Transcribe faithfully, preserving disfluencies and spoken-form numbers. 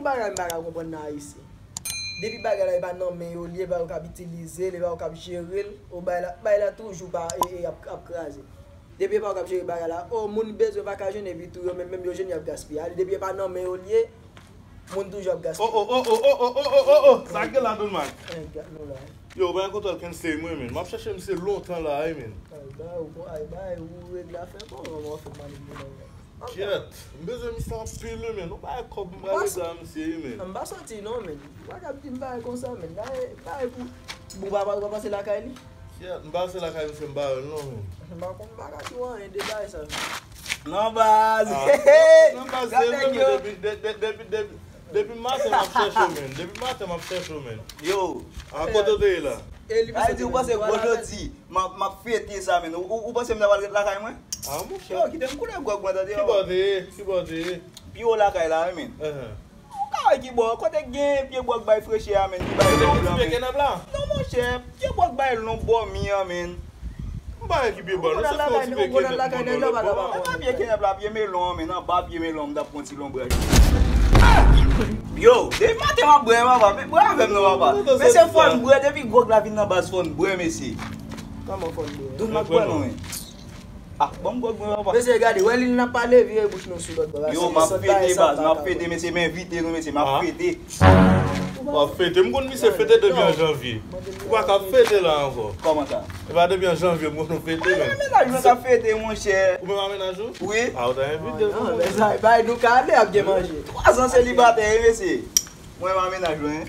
Bagay m pa ka konprann nan Ayisyen. Depi bagay la e pa nan men yo li ye, e pa yo k ap itilize l, e pa yo k ap jere l, o bagay la, bagay la toujou pa, e, e, ap, ap kraze. Depi e pa yo k ap jere bagay la, o moun bezwen pa ka jwenn, epi tou yo menm, menm yo jwenn y ap gaspiye. Ale, depi e pa nan men yo li ye, moun toujou ap gaspiye. Oh, oh, oh, oh, oh, oh, oh, oh, oh, oh, sa gen la, Don Mark? Eh, gad nou la. Yo, ou pa gen kontwòl Kensley, mwen, men. M ap chèche misye lontan la, wi, men. Ay, bay, ou, ay, bay, ou regle afè bon, ou fè manipile. Kyèt, m bezwen misye anpil, wi, men. Nou pa kòb m pral regle a misye, wi, men. M pa santi, non, men. Ou pa ka ap di m bagay konsa, men. Bagay, bagay pou, pou papa, ou pa pase lakay li? Kyèt, m pase lakay misye, m pa wè l, non, men. M pa konn, m pa ka di w anyen de bagay sa, men. Non, baz. Ah, non, baz, se vre, men, depi, de, de, depi, depi, depi maten, m ap chèche w, men. Depi maten, m ap chèche w, men. Yo. A kote w te ye la? Sa vle di, ou panse gwo jodi, m ap, m ap fete sa, men. Ou, ou, ou panse m ta pral ret lakay mwen? Ah, monchè. Yo, kite m koule gwòg mwen, tande. Ki bò w te ye? Ki bò w te ye? Pi wo lakay la, wi, men. Ahan. Ou ka wè ki bò, kote k gen pye bò k bay frechè a, men, ki bay lonb lan, men. Kote gen ti pye kenèp la? Non, monchè, pye bò k bay lonb bò mi an, men. M pa wè ki pye bò, non, se fè yon ti pye kenèp mwen nan lòt bò la. Anba pye kenèp la, pye melon an, men, anba pye melon, m t ap pran ti lonbraj. Yo, depi maten m ap bwè, papa, men bwè avè m non, papa. Men se fò n bwè, depi gwòg la vin nan baz, fò n bwè, mesye. Kòman fò n bwè? Don Mark bwè non, men. Ah, ban m gwòg mwen, papa. Mesye, gade, wè li n ap pale, vire bouch nou sou lòt bò. Yo, m ap fete, baz, m ap fete, mesye, m envite nou, mesye, m ap fete. W ap fete? M konn misye fete depi an janvye. Ou pa ka ap fete la ankò. Kòman sa? E pa depi an janvye m konn ou fete, men. Mwen menm mennaj mwen k ap fete, monchè. Ou menm ak mennaj ou? Wi. Ah, ou ta envite nou. Non, men sa, bay nou ka ale ap gen manje. Twa zan selibatè, wi, mesye. Mwen menm ak mennaj mwen.